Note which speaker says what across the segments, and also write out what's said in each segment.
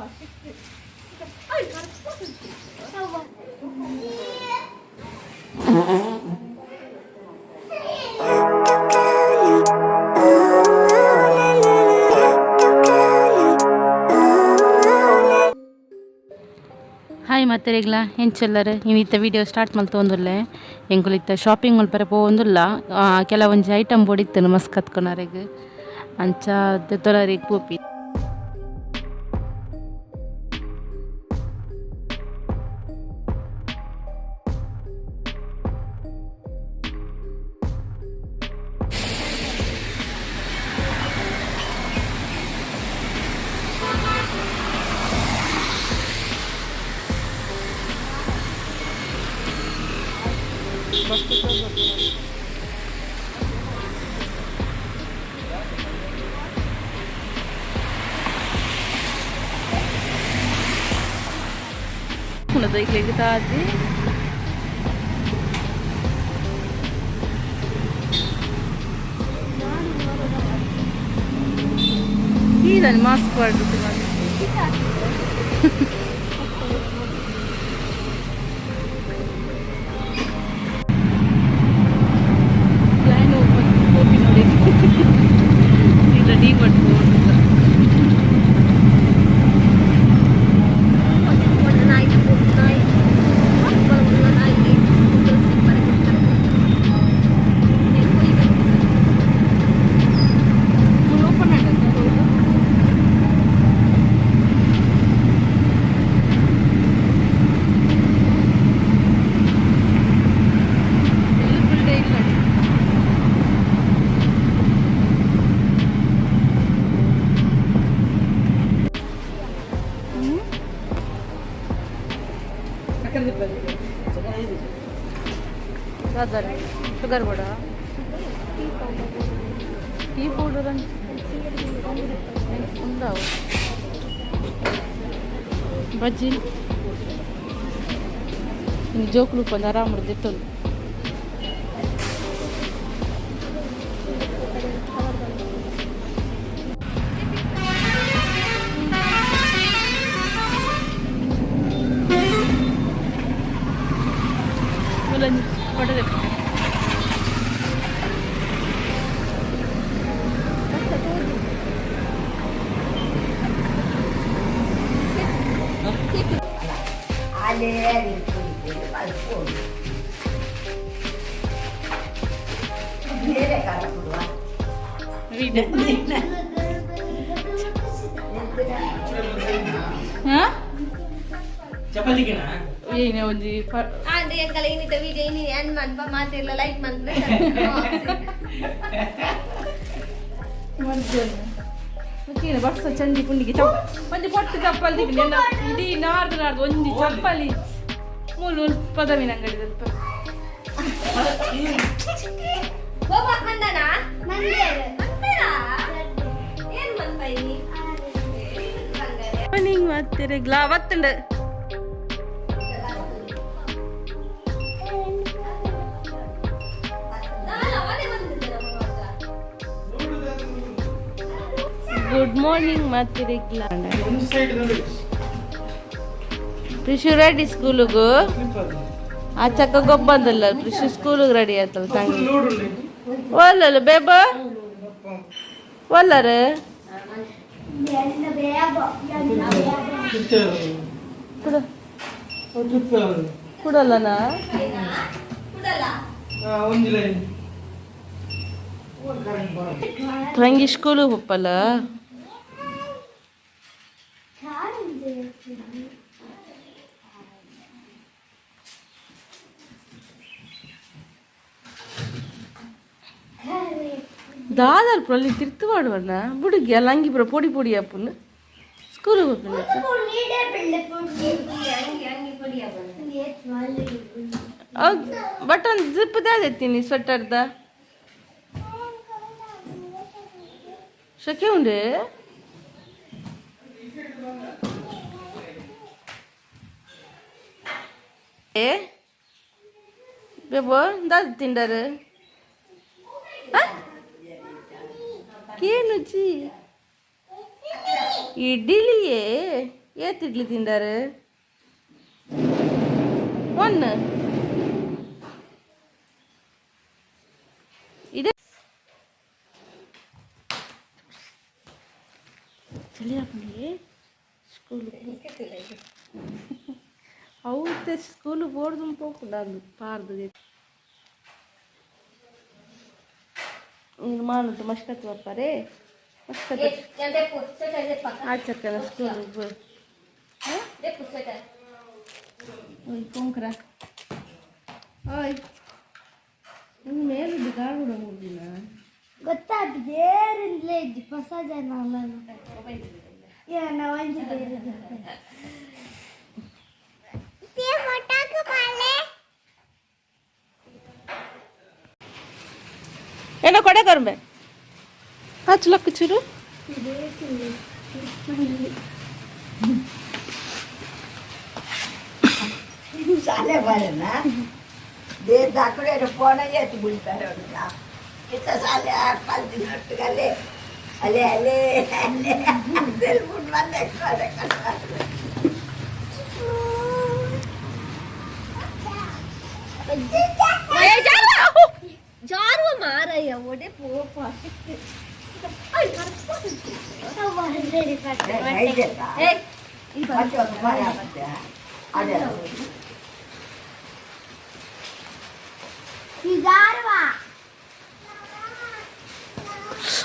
Speaker 1: Hi ಮಾತೆರೆಗ್ಲ ಎಂಚೆಲ್ಲರ್ ಇನ್ನಿತ್ತ ವಿಡಿಯೋ ಸ್ಟಾರ್ಟ್ ಮಲ್ತೊಂದುಲ್ಲೆ. ಎಂಕುಲು ಶಾಪಿಂಗ್ ಮಲ್ಪರೆ ಪೋವೊಂದುಲ್ಲ. ಕೆಲವೊಂಜಿ ಐಟಮ್ ಬೋಡಿತ್ತುಂಡು ಮಸ್ಕತ್ಕೊನರೆಗ್, ಅಂಚ ದೆತ್ತೊನರೆಗ್ ಪೋಪಿ. ದಾದಿ ಈದಾನೆ ಮಾಸ್ಕ್ ಪಾಡ್ದು. ಪ್ಲಾನ್ ಓಪನ್ ನೋಡಿ, ರೆಡಿ ಮಾಡ್ಕೊಂಡು. ಓಪನ್. ಫುಲ್ ಡೇ ಇಲ್ಲ. ಶುಗರ್ ಬೋಡ, ಟೀ ಪೌಡರ್ ಅಂತ ಉಂದಾವು. ಬಜ್ಜಿ ಇನ್ನು ಜೋಕುಲು ಉಪ್ಪೊಂದು ಆರಾಮ್ ದೆತ್ತೊಂದು. ಮೂಲೊಂಜಿ ಫೋಟೋ ದೆಪ್ಪುಲೆ. ಹಾ.
Speaker 2: ಚಪಾತಿಗೆನಾ?
Speaker 1: ಏನೇ ಒಂಜಿ
Speaker 3: ಆಂಡ್ ಎಂಕಲ ಇನ್ನಿತ ವಿಡಿಯೋ ಇನಿ ಎಂಡ್ ಮನ್ಪ ಮಾತೆರ್ಲ ಲೈಕ್ ಮನ್ಪ.
Speaker 1: ಮತ್ತೇನು ಬರ್ಸ ಚಂಡಿ ಪುಂಡಿಗೆ ಚಪ್ ಒಂಜಿ ಪೊಟ್ಟು ಚಪ್ಪಲ್ ದಿಕ್ಕಿನ ಇಡೀ ನಾಡ್ದು ನಾಡ್ದು ಒಂಜಿ ಚಪ್ಪಲಿ ಮೂಲು ಪದವಿನ ಅಂಗಡಿ ದಲ್ಪ.
Speaker 3: ಹೋಗ್ಬಾಕ್ ಮಂದನಾ ಮಂದೇರಾ? ಏನ್ ಮನ್ಪ ಇನಿ?
Speaker 1: ಮಾರ್ನಿಂಗ್ ಮಾತೆರೆಗ್ಲಾ. ಬತ್ತುಂಡು.
Speaker 3: ನಾನು ಅವನೇ ಬಂದಿದ್ದೆ ನಮ್ಮ ಮಾತ್ರ.
Speaker 1: ಗುಡ್ ಮಾರ್ನಿಂಗ್ ಮಾತೆರೆಗ್ಲಾ.
Speaker 2: ಒಂದು ಸೈಡ್ ನೋಡಿ.
Speaker 1: ಕೃಷಿ ರೆಡಿ ಸ್ಕೂಲಿಗೂ. ಆ ಚಕ್ಕ ಗೊಬ್ಬಂದಲ್ಲ, ಕೃಷಿ ಸ್ಕೂಲಿಗೆ ರೆಡಿ ಆಯ್ತಲ್ಲ ತಂಗಿ.
Speaker 2: ಲೋಡ್ ಉಂಟು.
Speaker 1: ಒಲ್ಲಲ್ಲ ಬೇಬ, ಒಲ್ಲರ. ಕುಡ. ಕುಡಲ್ಲನಾ?
Speaker 3: ಕುಡಲ್ಲ.
Speaker 2: ಒಂದು ಲೈನ್.
Speaker 1: ತಂಗಿ ಸ್ಕೂಲಿಗೆ ಹೋಗಲ್ಲ. ದಾದಲ್ ಅಲ್ಲಿ ತಿರ್ತು ಮಾಡುವಣ್ಣ ಬುಡುಗಿ ಅಲ್ಲ ಅಂಗಿ ಪೂರ ಪೊಡಿ ಪೊಡಿ ಅಪ್ಪುನು ಸ್ಕೂಲಿಗೆ ಹೋಗ್ತೀನಿ.
Speaker 3: ಅಂಗಿ ಅಂಗಿ ಪೊಡಿ ಬಂದ.
Speaker 1: ಬಟನ್ ಜಿಪ್ ದಾದೆತ್ತೀನಿ ಸ್ವೆಟರ್ದ. ಶೆಕೆ ಉಂಡೆ. ಏ ಬೇಬೋ, ದಾದ ತಿಂಡರು ಕೇನುಜಿ? ಇಡ್ಲಿಯೇ. ಏತ್ ಇಡ್ಲಿ ತಿಂದಾರು? ಒನ್ ಇದೆ. ಚಳಿ ಹಾಕೊಂಡಿ ಸ್ಕೂಲ್. ಅವು ಸ್ಕೂಲ್ ಬೋರ್ದು ಪೋಪುಂಡು ಪಾರ್ದು. ನೀನು ಮಾನುಟ್ಟು ಮಸ್ಕತ್ ಬರ್ಪಾರೆ, ಮಸ್ಕತ್. ಆಚಕ್ಕನ ಸ್ಕೂಲ್. ಓಯ್ ಕೊಂಕ್ರ, ಓಯ್, ನಿಂಗೆ ಮೇಲೆ ಗಾರ್ಗುಡ ಹೋಗಿನ.
Speaker 4: ಗೊತ್ತಾಗ್ತದೆ, ಇಜ್ಜಿ ಹೊಸ ಜನ ಅಲ್ಲ. ಏನ ಒಂಜಿ
Speaker 1: ಏನೋ ಕೊಡೆ ಕರ್ಂಬೆ ಹಚ್ಚಲಕ್ಕ ಚೂರು.
Speaker 5: ಶಾಲೆ ಬರೋಣ ದೇವ್ರ ಫೋನ ಎತ್ತು ಬಿಡ್ತಾರೆ. ಇತ್ತ ಶಾಲೆ ಕಲ್ತಿನೊಟ್ಟಿಗಲ್ಲೇ ಅಲೆ ಅಲೆ ಅಲೆ ಬಿಟ್ಟು ಬಂದೆ.
Speaker 3: ಜಾರುವ ಮಾರಯ್ಯ, ಒಡೆ ಪೋಪ.
Speaker 5: ಅದೇ.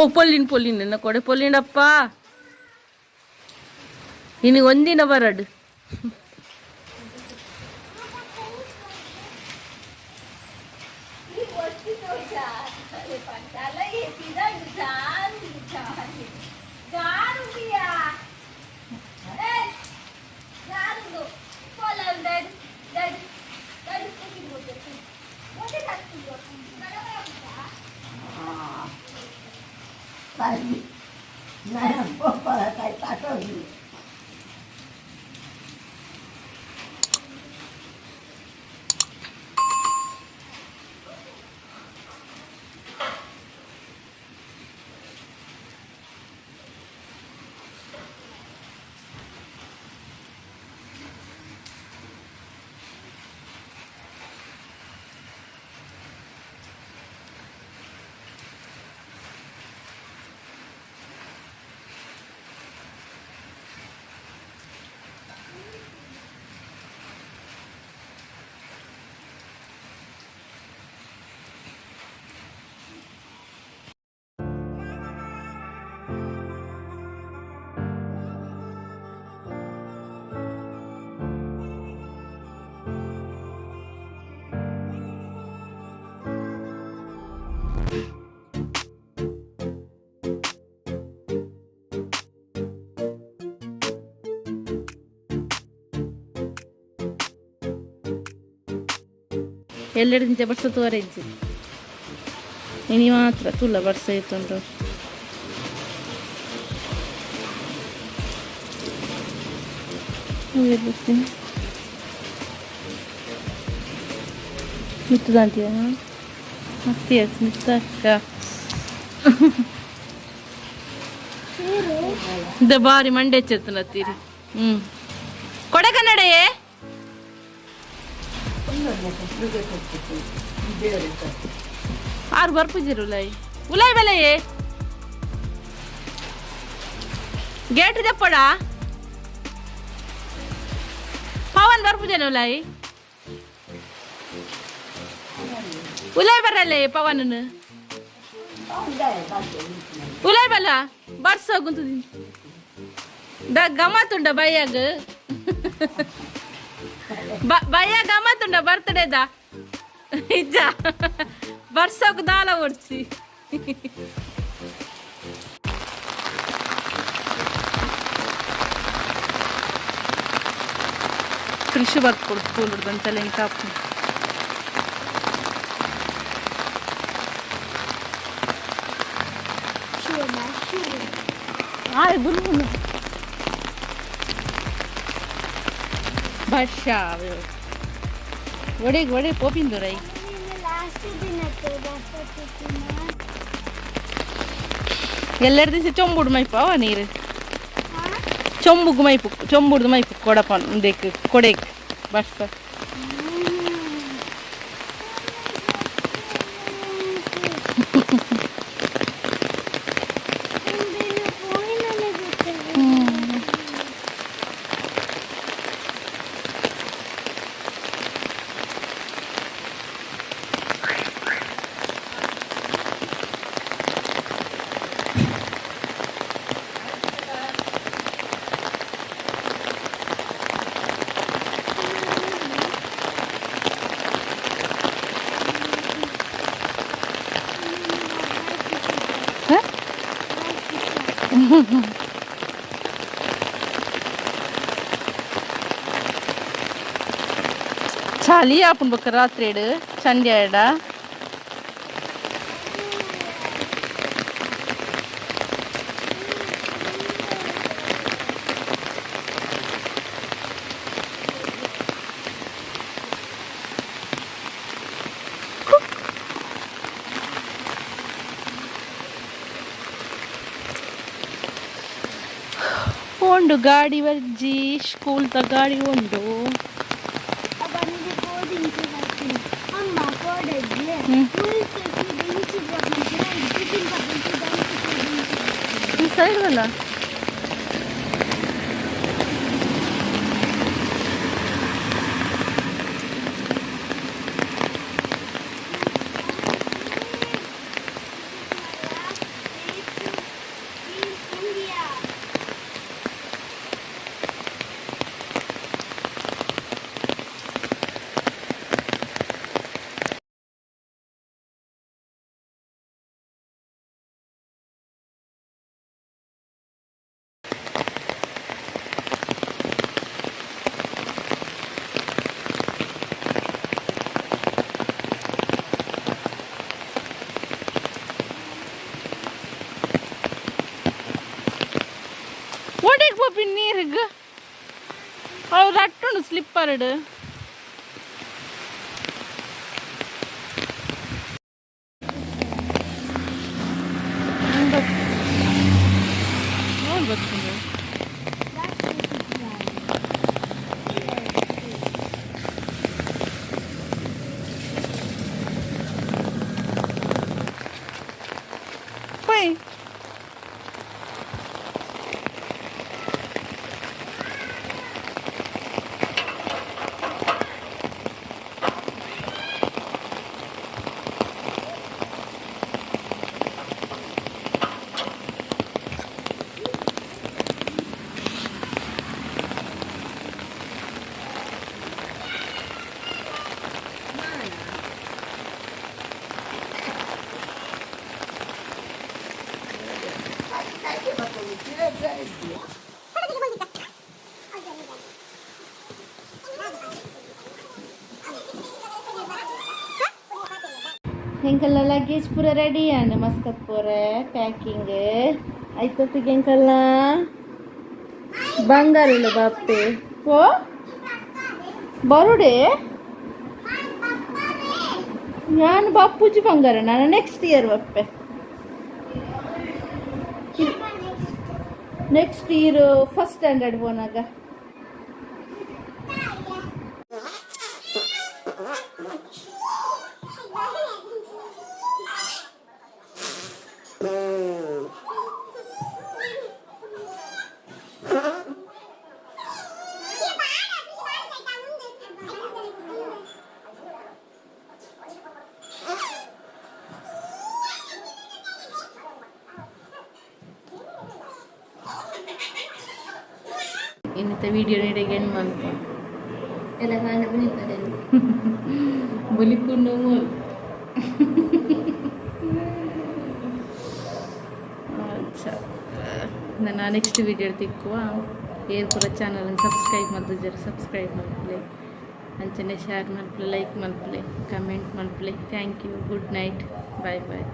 Speaker 1: ಓ ಪೊಲ್ಲಿನ್ ಪೊಲ್ಲಿನ್ ಎನ್ನ ಕೊಡೆ ಪೊಲ್ಲಿನಪ್ಪ. ನಿನಗೆ ಒಂದಿನ ಬರಡು.
Speaker 5: ತಾಯಿ.
Speaker 1: ಎಲ್ಲೆಡೆ ನಿಂಚೆ ಬರ್ಸ ತೋರೆಜ್ಜಿ. ಇನಿ ಮಾತ್ರ ತುಲ್ಲ ಬರ್ಸ ಇತ್ತುಂಟು. ಬರ್ತೀನಿ ಮಿತ್ತದಂತೀಯ ಮತ್ತೆ ಮಿತ್ತ the ಬಾರಿ ಮಂಡೆ ಚೆತ್ತನತ್ತೀರಿ. ಹ್ಞೂ, ಕೊಡಕನ್ನಡೆಯೇ. ಆರು ಬರ್ಪುಜಿರು ಉಲಾಯಿ ಉಲಾಯ್ ಬೆಲೆಯೇ. ಗೇಟ್ ದೆಪ್ಪಡ ಪವನ್ ಬರ್ಪುಜನ ಉಲಾಯಿ ಉಲಾಯ್ ಬರಲ್ಲೇ ಪವನನು. ಉಲಾಯ್ ಬಲ್ಲ ಬರ್ಸ ಗುಂತು the ಗಮತುಂಡ ಬಯ್ಯಾಗ ಬಯ್ಯ ಗಮತುಂಡ ಬರ್ತಡೇದ ಇಜ್ಜ ಬರ್ಸೋಕ್ ದಾಲ ಓಡ್ಸಿ. ಕೃಷಿ ಬರ್ಕೊಡು ಸ್ಕೂಲ್ ಬಂತಲ್ಲ ಹಿಂಗೆ ಕಾಪು. ಆಯ್ ಬುಲ್ಬುಲ್ ಭಾಷಾ ಒಡೆಗೆ ಒಡೆ ಪೋಪಿಂದೊರೈ.
Speaker 4: ಲಾಸ್ಟ್ ದಿನ.
Speaker 1: ಎಲ್ಲರ ದಿವಸ ಚೊಂಬುಡು ಮೈಪಾವ ನೀರು. ಚೊಂಬುಗು ಮೈಪು, ಚೊಂಬುಡ್ದು ಮೈಪು ಕೊಡಪನ್ ಉಂದೆಕ್ ಕೊಡೆಕ್ ಬರ್ಸ. ಚಳಿ ಆಪುಂಡು ಬೊಕ್ಕ ರಾತ್ರಿಡ್ ಚಂಡಿ ಆಯಡ. ಪೋಂಡು ಗಾಡಿ ಬರ್ಜಿ, ಸ್ಕೂಲ್ದ ಗಾಡಿ ಉಂಡು.
Speaker 4: ಅಮ್ಮ ಕೋಡಜ್ಜಿ.
Speaker 1: ಈ ಸೈಡ್ ಅಲ್ಲ. ಓಡೆಗ್ ಪೋಪಿ ನೀರಿಗೆ? ಅವು ರಟ್ಟುಂಡು ಸ್ಲಿಪ್ಪರ್ಡ್. ಬರ್ತದೆ. ಪೋಯ್. ಎಂಕಲ್ನ ಲಗೇಜ್ ಪೂರ ರೆಡಿ ಆಂಡ್ ಮಸ್ಕತ್ ಪೋರೆ ಪ್ಯಾಕಿಂಗ್ ಐತೊಟ್ಟಿಗೆ. ಎಂಕಲ್ನ ಬಂಗಾರಲ್ಲ ಬಾಪೆ ಓ ಬರುಡೆ. ನಾನು ಬಾಪೂಜಿ ಬಂಗಾರ, ನಾನು ನೆಕ್ಸ್ಟ್ ಇಯರ್ ಬಪ್ಪೆ. ನೆಕ್ಸ್ಟ್ ಇಯರ್ ಫಸ್ಟ್ ಸ್ಟ್ಯಾಂಡರ್ಡ್ ಪೋನಾಗ. ಇನ್ನಿತ ವಿಡಿಯೋ ನೀಡಿಗೆ ಎಂಡ್ ಮಲ್ಪ.
Speaker 3: ಎಲ್ಲ ಕಾಂಡ ಬುಲಿಪದೆ.
Speaker 1: ಬುಲಿಪುಂಡು ಮೂಲು. ಅಚ್ಚಾ, ನನ್ನ ನೆಕ್ಸ್ಟ್ ವಿಡಿಯೋ ತಿಕ್ಕುವ. ಏರ್ ಪೂರ ಚಾನಲ್ ಸಬ್ಸ್ಕ್ರೈಬ್ ಮಲ್ತಿದ್ದಾರೆ, ಸಬ್ಸ್ಕ್ರೈಬ್ ಮಲ್ಪಲೆ, ಅಂಚನೆ ಶೇರ್ ಮಲ್ಪಲೆ, ಲೈಕ್ ಮಲ್ಪಲೆ, ಕಮೆಂಟ್ ಮಲ್ಪಲೆ. Thank you, good night, bye bye.